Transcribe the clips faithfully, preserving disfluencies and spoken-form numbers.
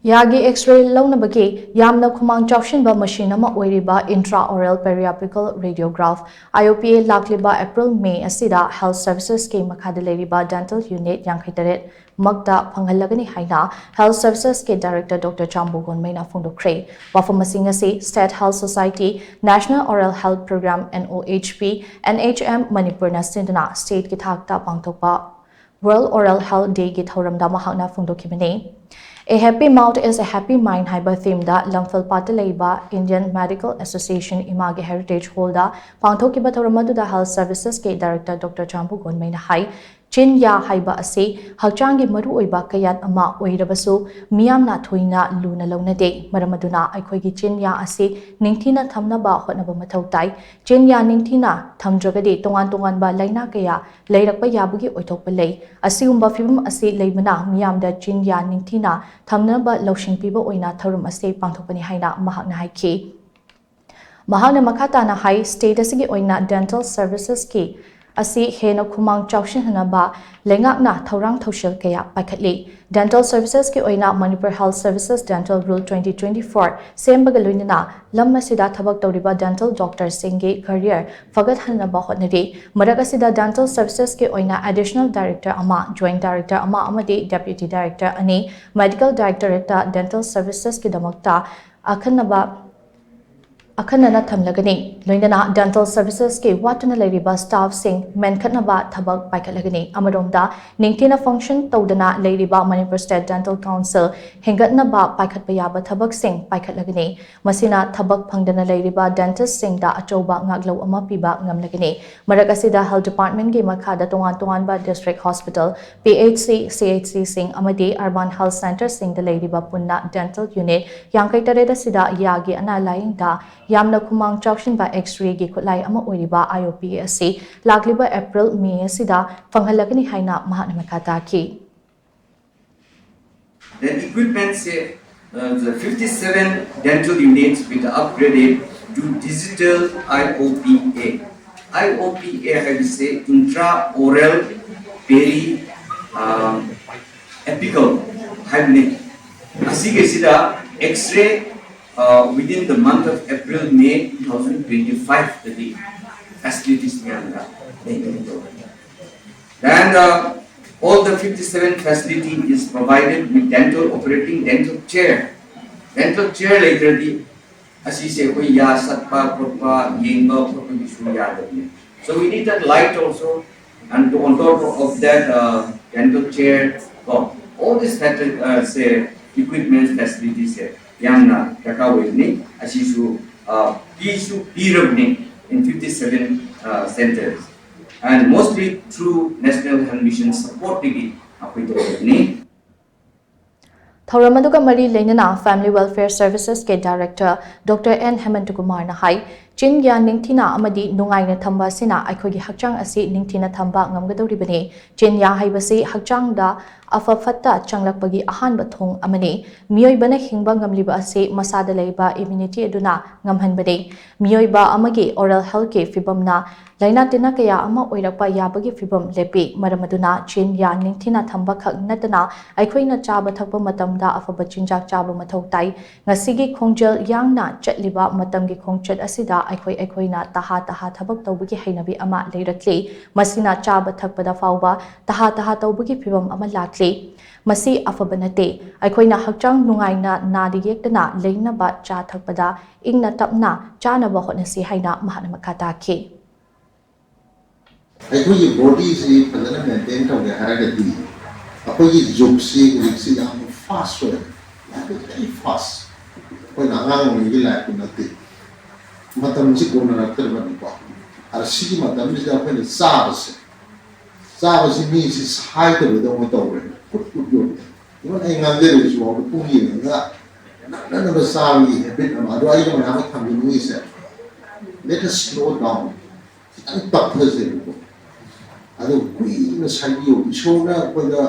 ꯌꯥꯒꯤ X-ray ꯂꯧꯅꯕꯒꯤ ꯌꯥꯝꯅ ꯈꯨꯃꯥꯡ ꯆꯥꯎꯁꯤꯟꯕ ꯃꯁꯤꯟ ꯑꯃ ꯑꯣꯏꯔꯤꯕ intraoral periapical radiograph, I O P A, ꯂꯥꯛꯂꯤꯕ April May ꯑꯁꯤꯗ Health Servicesꯀꯤ ꯃꯈꯥꯗ ꯂꯩꯔꯤꯕ dental unit ꯌꯥꯡꯈꯩ ꯇꯔꯦꯠ ꯃꯛꯇ ꯐꯪꯍꯜꯂꯒꯅꯤ ꯍꯥꯏꯅ Health Servicesꯀꯤ Director Doctor ꯆꯥꯝꯕꯨ ꯒꯣꯟꯃꯩꯅ ꯐꯣꯡꯗꯣꯛꯈ꯭ꯔꯦ꯫ ꯋꯥꯐꯝ ꯑꯁꯤꯡ ꯑꯁꯤ State Health Society, National Oral Health Program, N O H P, N H M ꯃꯅꯤꯄꯨꯔꯅ ꯁꯤꯟꯗꯨꯅ stateꯀꯤ ꯊꯥꯛꯇ ꯄꯥꯡꯊꯣꯛꯄ World Oral Health Dayꯒꯤ ꯊꯧꯔꯝꯗ ꯃꯍꯥꯛꯅ ꯐꯣꯡꯗꯣꯛꯈꯤꯕꯅꯤ꯫ A Happy Mouth is a Happy Mind ꯍꯥꯏꯕ themeꯗ ꯂꯝꯐꯦꯜꯄꯥꯠꯇ ꯂꯩꯕ Indian Medical Association ꯏꯃꯥꯒꯤ Heritage Hallꯗ ꯄꯥꯡꯊꯣꯛꯈꯤꯕ ꯊꯧꯔꯝ ꯑꯗꯨꯗ Health Servicesꯀꯤ Director Doctor ꯆꯥꯝꯕꯨ ꯒꯣꯟꯃꯩꯅ ꯍꯥꯏ, ꯆꯤꯟ ꯌꯥ ꯍꯥꯏꯕ ꯑꯁꯤ ꯍꯛꯆꯥꯡꯒꯤ ꯃꯔꯨꯑꯣꯏꯕ ꯀꯌꯥꯠ ꯑꯃ ꯑꯣꯏꯔꯕꯁꯨ ꯃꯤꯌꯥꯝꯅ ꯊꯣꯏꯅ ꯂꯨꯅ ꯂꯧꯅꯗꯦ꯫ ꯃꯔꯝ ꯑꯗꯨꯅ ꯑꯩꯈꯣꯏꯒꯤ ꯆꯤꯟ ꯌꯥ ꯑꯁꯤ ꯅꯤꯡꯊꯤꯅ ꯊꯝꯅꯕ ꯍꯣꯠꯅꯕ ꯃꯊꯧ ꯇꯥꯏ꯫ ꯆꯤꯟ ꯌꯥ ꯅꯤꯡꯊꯤꯅ ꯊꯝꯗ꯭ꯔꯒꯗꯤ ꯇꯣꯉꯥꯟ ꯇꯣꯉꯥꯟꯕ ꯂꯥꯏꯅꯥ ꯀꯌꯥ ꯂꯩꯔꯛꯄ ꯌꯥꯕꯒꯤ ꯑꯣꯏꯊꯣꯛꯄ ꯂꯩ꯫ ꯑꯁꯤꯒꯨꯝꯕ ꯐꯤꯚꯝ ꯑꯁꯤ ꯂꯩꯕꯅ ꯃꯤꯌꯥꯝꯗ ꯆꯤꯟ ꯌꯥ ꯅꯤꯡꯊꯤꯅ ꯊꯝꯅꯕ ꯂꯧꯁꯤꯡ ꯄꯤꯕ ꯑꯣꯏꯅ ꯊꯧꯔꯝ ꯑꯁꯤ ꯄꯥꯡꯊꯣꯛꯄꯅꯤ ꯍꯥꯏꯅ ꯃꯍꯥꯛꯅ ꯍꯥꯏꯈꯤ꯫ ꯃꯍꯥꯛꯅ ꯃꯈꯥ ꯇꯥꯅ ꯍꯥꯏ, state ꯑꯁꯤꯒꯤ ꯑꯣꯏꯅ dental servicesꯀꯤ ꯑꯁꯤ ꯍꯦꯟꯅ ꯈꯨꯃꯥꯡ ꯆꯥꯎꯁꯤꯟꯍꯟꯅꯕ ꯂꯩꯉꯥꯛꯅ ꯊꯧꯔꯥꯡ ꯊꯧꯁꯤꯜ ꯀꯌꯥ ꯄꯥꯏꯈꯠꯂꯤ꯫ Dental servicesꯀꯤ ꯑꯣꯏꯅ Manipur Health Services Dental Rule twenty twenty-four ꯁꯦꯝꯕꯒ ꯂꯣꯏꯅꯅ ꯂꯝ ꯑꯁꯤꯗ ꯊꯕꯛ ꯇꯧꯔꯤꯕ dental doctorꯁꯤꯡꯒꯤ career ꯐꯒꯠꯍꯟꯅꯕ ꯍꯣꯠꯅꯔꯤ꯫ ꯃꯔꯛ ꯑꯁꯤꯗ dental servicesꯀꯤ ꯑꯣꯏꯅ additional director ꯑꯃ, joint director ꯑꯃ ꯑꯃꯗꯤ deputy director ꯑꯅꯤ, medical directorateꯇ dental servicesꯀꯤꯗꯃꯛꯇ ꯑꯈꯟꯅꯕ ꯑꯈꯟꯅꯅ ꯊꯝꯂꯒꯅꯤ꯫ ꯂꯣꯏꯅꯅ dental servicesꯀꯤ ꯋꯥꯠꯇꯨꯅ ꯂꯩꯔꯤꯕ staffꯁꯤꯡ ꯃꯦꯟꯈꯠꯅꯕ ꯊꯕꯛ ꯄꯥꯏꯈꯠꯂꯒꯅꯤ꯫ ꯑꯃꯔꯣꯝꯗ, ꯅꯤꯡꯊꯤꯅ function ꯇꯧꯗꯅ ꯂꯩꯔꯤꯕ Manipur State Dental Council ꯍꯦꯟꯒꯠꯅꯕ ꯄꯥꯏꯈꯠꯄ ꯌꯥꯕ ꯊꯕꯛꯁꯤꯡ ꯄꯥꯏꯈꯠꯂꯒꯅꯤ꯫ ꯃꯁꯤꯅ ꯊꯕꯛ ꯐꯪꯗꯅ ꯂꯩꯔꯤꯕ dentistꯁꯤꯡꯗ ꯑꯆꯧꯕ ꯉꯥꯛꯂꯧ ꯑꯃ ꯄꯤꯕ ꯉꯝꯂꯒꯅꯤ꯫ ꯃꯔꯛ ꯑꯁꯤꯗ health departmentꯀꯤ ꯃꯈꯥꯗ ꯇꯣꯉꯥꯟ ꯇꯣꯉꯥꯟꯕ district hospital, P H C, C H Cꯁꯤꯡ ꯑꯃꯗꯤ urban health centreꯁꯤꯡꯗ ꯂꯩꯔꯤꯕ ꯄꯨꯟꯅ dental unit ꯌꯥꯡꯈꯩ ꯇꯔꯦꯠ ꯑꯁꯤꯗ ꯌꯥꯒꯤ ꯑꯅꯥ ꯂꯥꯌꯦꯡꯗ ꯌꯥꯝꯅ ꯈꯨꯃꯥꯡ ꯆꯥꯎꯁꯤꯟꯕ X-rayꯒꯤ ꯈꯨꯠꯂꯥꯏ ꯑꯃ ꯑꯣꯏꯔꯤꯕ I O P A ꯑꯁꯤ ꯂꯥꯛꯂꯤꯕ April, May ꯑꯁꯤꯗ ꯐꯪꯍꯜꯂꯒꯅꯤ ꯍꯥꯏꯅ ꯃꯍꯥꯛꯅ ꯃꯈꯥ ꯇꯥꯈꯤ꯫ Then equipment say, uh, the fifty-seven dental units will be upgraded to digital I O P A. I O P A ꯍꯥꯏꯕꯁꯦ intraoral peri, um, apical ꯍꯥꯏꯕꯅꯤ꯫ ꯑꯁꯤꯒꯤꯁꯤꯗ X-ray, uh, within the month of April, May two thousand twenty-five ꯗꯗꯤ facilities ꯃꯌꯥꯝꯗ ꯂꯩꯒꯅꯤ꯫ Then, uh, all the fifty-seven facility is provided with dental operating dental chair. Dental chair ꯂꯩꯇ꯭ꯔꯗꯤ ꯑꯁꯤꯁꯦ ꯑꯩꯈꯣꯏ ꯌꯥ ꯁꯠꯄ ꯈꯣꯠꯄ, ꯌꯦꯡꯕ ꯈꯣꯠꯄꯒꯤꯁꯨ ꯌꯥꯗꯕꯅꯦ꯫ So we need that light also, and on top of that, uh, dental chair, ꯀꯣ, all these factor, uh, say, equipments, facilities ꯁꯦ ꯌꯥꯝꯅ ꯗꯔꯀꯥꯔ ꯑꯣꯏꯕꯅꯤ꯫ ꯑꯁꯤꯁꯨ, uh, ꯄꯤꯁꯨ ꯄꯤꯔꯕꯅꯤ in fifty-seven, uh, centers, and mostly through National Health Mission support ꯇꯒꯤ ꯑꯩꯈꯣꯏ ꯇꯧꯔꯕꯅꯤ꯫ ꯊꯧꯔꯝ ꯑꯗꯨꯒ ꯃꯔꯤ ꯂꯩꯅꯅ Family Welfare Services ꯀꯤ Director Doctor N ꯍꯦꯃꯟꯇꯀꯨꯃꯥꯔꯅ ꯍꯥꯏ, ꯆꯤꯟ ꯌꯥ ꯅꯤꯡꯊꯤꯅ ꯑꯃꯗꯤ ꯅꯨꯡꯉꯥꯏꯅ ꯊꯝꯕ ꯑꯁꯤꯅ ꯑꯩꯈꯣꯏꯒꯤ ꯍꯛꯆꯥꯡ ꯑꯁꯤ ꯅꯤꯡꯊꯤꯅ ꯊꯝꯕ ꯉꯝꯒꯗꯧꯔꯤꯕꯅꯤ꯫ ꯆꯤꯟ ꯌꯥ ꯍꯥꯏꯕꯁꯤ ꯍꯛꯆꯥꯡꯗ ꯑꯐ ꯐꯠꯇ ꯆꯪꯂꯛꯄꯒꯤ ꯑꯍꯥꯟꯕ ꯊꯣꯡ ꯑꯃꯅꯤ꯫ ꯃꯤꯑꯣꯏꯕꯅ ꯍꯤꯡꯕ ꯉꯝꯂꯤꯕ ꯑꯁꯤ ꯃꯁꯥꯗ ꯂꯩꯕ immunity ꯑꯗꯨꯅ ꯉꯝꯍꯟꯕꯅꯤ꯫ ꯃꯤꯑꯣꯏꯕ ꯑꯃꯒꯤ oral health ꯀꯤ ꯐꯤꯕꯝꯅ ꯂꯥꯏꯅꯥ ꯇꯤꯟꯅꯥ ꯀꯌꯥ ꯑꯃ ꯑꯣꯏꯔꯛꯄ ꯌꯥꯕꯒꯤ ꯐꯤꯕꯝ ꯂꯦꯞꯄꯤ꯫ ꯃꯔꯝ ꯑꯗꯨꯅ ꯆꯤꯟ ꯌꯥ ꯅꯤꯡꯊꯤꯅ ꯊꯝꯕ ꯈꯛ ꯅꯠꯇꯅ ꯑꯩꯈꯣꯏꯅ ꯆꯥꯕ ꯊꯛꯄ ꯃꯇꯝꯗ ꯑꯐꯕ ꯆꯤꯟꯖꯥꯛ ꯆꯥꯕ ꯃꯊꯧ ꯇꯥꯏ꯫ ꯉꯁꯤꯒꯤ ꯈꯣꯡꯖꯦꯜ ꯌꯥꯡꯅ ꯆꯠꯂꯤꯕ ꯃꯇꯝꯒꯤ ꯈꯣꯡꯆꯠ ꯑꯁꯤꯗ ꯑꯩꯈꯣꯏ ꯑꯩꯈꯣꯏꯅ ꯇꯍꯥ ꯇꯍꯥ ꯊꯕꯛ ꯇꯧꯕꯒꯤ ꯍꯩꯅꯕꯤ ꯑꯃ ꯂꯩꯔꯛꯂꯤ꯫ ꯃꯁꯤꯅ ꯆꯥꯕ ꯊꯛꯄꯗ ꯐꯥꯎꯕ ꯇꯍꯥ ꯇꯍꯥ ꯇꯧꯕꯒꯤ ꯐꯤꯕꯝ ꯑꯃ ꯂꯥꯛꯂꯤ꯫ ꯃꯁꯤ ꯑꯐꯕ ꯅꯠꯇꯦ꯫ ꯑꯩꯈꯣꯏꯅ ꯍꯛꯆꯥꯡ ꯅꯨꯡꯉꯥꯏꯅ ꯅꯥꯗ ꯌꯦꯛꯇꯅ ꯂꯩꯅꯕ ꯆꯥ ꯊꯛꯄꯗ ꯏꯪꯅ ꯇꯞꯅ ꯆꯥꯅꯕ ꯍꯣꯠꯅꯁꯤ ꯍꯥꯏꯅ ꯃꯍꯥꯛꯅ ꯃꯈꯥ ꯇꯥꯈꯤ꯫ ꯑꯩꯈꯣꯏꯒꯤ ꯕꯣꯗꯤꯁꯤ ꯐꯖꯅ ꯃꯦꯟꯇꯦꯟ ꯇꯧꯒꯦ ꯍꯥꯏꯔꯒꯗꯤ ꯑꯩꯈꯣꯏꯒꯤ ꯖꯨꯒꯁꯤ ꯍꯧꯖꯤꯛꯁꯤ ꯌꯥꯝꯅ ꯐꯥꯁ ꯑꯣꯏꯔꯦ꯫ Life is very fast. ꯑꯩꯈꯣꯏꯅ ꯑꯉꯥꯡ ꯑꯣꯏꯔꯤꯉꯩꯒꯤ ꯂꯥꯏꯐꯇꯨ ꯅꯠꯇꯦ꯫ ꯃꯇꯝꯁꯤ ꯀꯣꯟꯅꯔꯛꯇ꯭ꯔꯕꯅꯤꯀꯣ꯫ ꯑꯗ ꯁꯤꯒꯤ ꯃꯇꯝꯁꯤꯗ ꯑꯩꯈꯣꯏꯅ ꯆꯥꯕꯁꯦ, ꯆꯥꯕꯁꯤ ꯃꯤꯁꯤ ꯁꯥꯏꯗꯕꯗꯧꯅ ꯇꯧꯔꯦ꯫ ꯀꯨꯠ ꯀꯨꯠ ꯌꯣꯠꯂꯦ꯫ ꯏꯚꯟ ꯑꯩ ꯉꯥꯡꯖꯔꯤꯕꯁꯤ ꯐꯥꯎꯗ ꯄꯨꯡ ꯌꯦꯡꯉꯒ ꯅꯛꯅꯅꯕ ꯆꯥꯕꯒꯤ ꯍꯦꯕꯤꯠ ꯑꯃ꯫ ꯑꯗꯣ ꯑꯩꯅ ꯃꯌꯥꯝ ꯑꯃ ꯊꯝꯖꯅꯤꯡꯉꯤꯁꯦ, let us slow down. ꯈꯤꯇꯪ ꯇꯞꯊꯁꯦꯕꯀꯣ꯫ ꯑꯗꯨ ꯀꯨꯏꯅ ꯁꯥꯏꯕꯤꯌꯨ꯫ ꯏꯁꯣꯔꯅ ꯑꯩꯈꯣꯏꯗ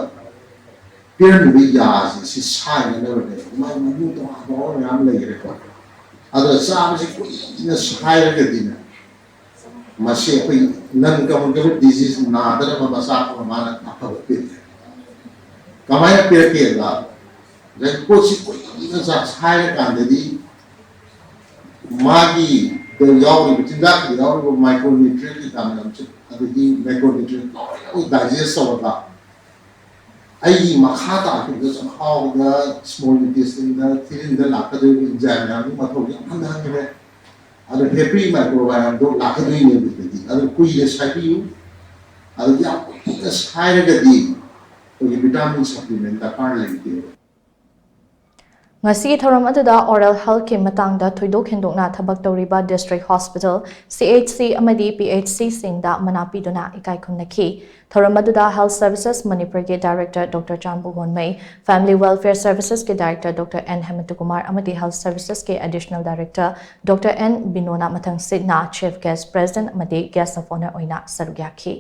ꯄꯤꯔꯝꯃꯤꯕ ꯌꯥꯁꯦ ꯁꯤ ꯁꯥꯏꯅꯅꯕꯅꯦꯕ꯫ ꯃꯥꯏ ꯃꯅꯨꯡ ꯇꯣꯉꯥꯟ ꯇꯣꯉꯥꯟꯕ ꯃꯌꯥꯝ ꯂꯩꯈ꯭ꯔꯦꯀꯣ꯫ ꯑꯗꯣ ꯆꯥꯕꯁꯤ ꯀꯨꯏꯅ ꯁꯥꯏꯔꯒꯗꯤꯅꯦ, ꯃꯁꯤ ꯑꯩꯈꯣꯏ non communicable disease ꯅꯥꯗꯅꯕ ꯃꯆꯥꯛ ꯑꯃ ꯃꯥꯅ ꯑꯐꯕ ꯄꯤꯔꯛꯑꯦ꯫ ꯀꯃꯥꯏꯅ ꯄꯤꯔꯛꯀꯦꯗ, ꯉꯁꯥꯏꯒꯤ ꯄꯣꯠꯁꯤ ꯀꯨꯏꯅ ꯆꯥ ꯁꯥꯏꯔꯀꯥꯟꯗꯗꯤ ꯃꯥꯒꯤ ꯌꯥꯎꯔꯤꯕ, ꯆꯤꯟꯖꯥꯛꯁꯤꯗ ꯌꯥꯎꯔꯤꯕ ꯃꯥꯏꯀ꯭ꯔꯣ ꯅ꯭ꯌꯨꯇ꯭ꯔꯤꯌꯦꯟ ꯀꯩꯀꯥ ꯃꯌꯥꯝꯁꯦ, ꯑꯗꯒꯤ ꯃꯥꯏꯀ꯭ꯔꯣ ꯅ꯭ꯌꯨꯇ꯭ꯔꯤꯌꯦꯟ ꯂꯣꯏꯅꯃꯛ ꯗꯥꯏꯖꯦꯁ ꯇꯧꯔꯒ ꯑꯩꯒꯤ ꯃꯈꯥ ꯇꯥꯈꯤꯕꯗ ꯆꯈꯥꯎꯗ, ꯁ꯭ꯃꯣꯜ ꯏꯟꯇꯦꯁꯇꯤꯟꯗ, ꯊꯤꯔꯤꯟꯗ ꯂꯥꯛꯀꯗꯧꯔꯤꯕ ꯏꯟꯖꯥꯏꯝ ꯃꯌꯥꯝꯒꯤ ꯃꯊꯧꯁꯦ ꯌꯥꯝ ꯍꯟꯊꯍꯟꯈ꯭ꯔꯦ꯫ ꯑꯗꯣ ꯍꯦꯄꯤ ꯃꯥꯏꯀ꯭ꯔꯣꯕꯥꯏꯑꯣꯝꯗꯣ ꯂꯥꯛꯀꯗꯣꯏꯅꯦꯕ ꯁꯤꯗꯗꯤ꯫ ꯑꯗꯣ ꯀꯨꯏꯅ ꯁꯥꯏꯕꯤꯌꯨ꯫ ꯑꯗꯨ ꯌꯥꯝ ꯀꯨꯏꯅ ꯁꯥꯏꯔꯒꯗꯤ ꯑꯩꯈꯣꯏꯒꯤ ꯚꯤꯇꯥꯃꯤꯟ ꯁꯄ꯭ꯂꯤꯃꯦꯟ ꯗꯔꯀꯥꯔ ꯂꯩꯇꯦꯕ꯫ ꯉꯁꯤꯒꯤ ꯊꯧꯔꯝ ꯑꯗꯨꯗ ꯑꯣꯔꯦꯜ ꯍꯦꯜꯊꯀꯤ ꯃꯇꯥꯡꯗ ꯊꯣꯏꯗꯣꯛ ꯍꯦꯟꯗꯣꯛꯅ ꯊꯕꯛ ꯇꯧꯔꯤꯕ ꯗꯤꯁꯇ꯭ꯔꯤꯛ ꯍꯣꯁꯄꯤꯇꯥꯜ, ꯁꯤ ꯑꯩꯆ ꯁꯤ ꯑꯃꯗꯤ ꯄꯤ ꯑꯩꯆ ꯁꯤꯁꯤꯡꯗ ꯃꯅꯥ ꯄꯤꯗꯨꯅ ꯏꯀꯥꯏ ꯈꯨꯝꯅꯈꯤ꯫ ꯊꯧꯔꯝ ꯑꯗꯨꯗ ꯍꯦꯜꯊ ꯁꯔꯚꯤꯁꯦꯁ ꯃꯅꯤꯄꯨꯔꯒꯤ director doctor Chambu Gonmei, family welfare ꯁꯔꯚꯤꯁꯦꯁꯀꯤ ꯗꯥꯏꯔꯦꯛꯇꯔ ꯗꯣꯛꯇꯔ ꯑꯦꯟ ꯍꯦꯃꯟꯇꯀꯨꯃꯥꯔ ꯑꯃꯗꯤ ꯍꯦꯜꯊ ꯁꯔꯚꯤꯁꯦꯁꯀꯤ ꯑꯦꯗꯤꯁꯅꯦꯜ ꯗꯥꯏꯔꯦꯛꯇꯔ ꯗꯣꯛꯇꯔ ꯑꯦꯟ ꯕꯤꯅꯣꯅ ꯃꯊꯪꯁꯤꯠꯅ ꯆꯤꯐ ꯒꯦꯁ, ꯄ꯭ꯔꯦꯁꯤꯗꯦꯟꯠ ꯑꯃꯗꯤ ꯒꯦꯁ ꯑꯣꯐ ꯑꯣꯅꯔ ꯑꯣꯏꯅ ꯁꯔꯨꯛ ꯌꯥꯈꯤ꯫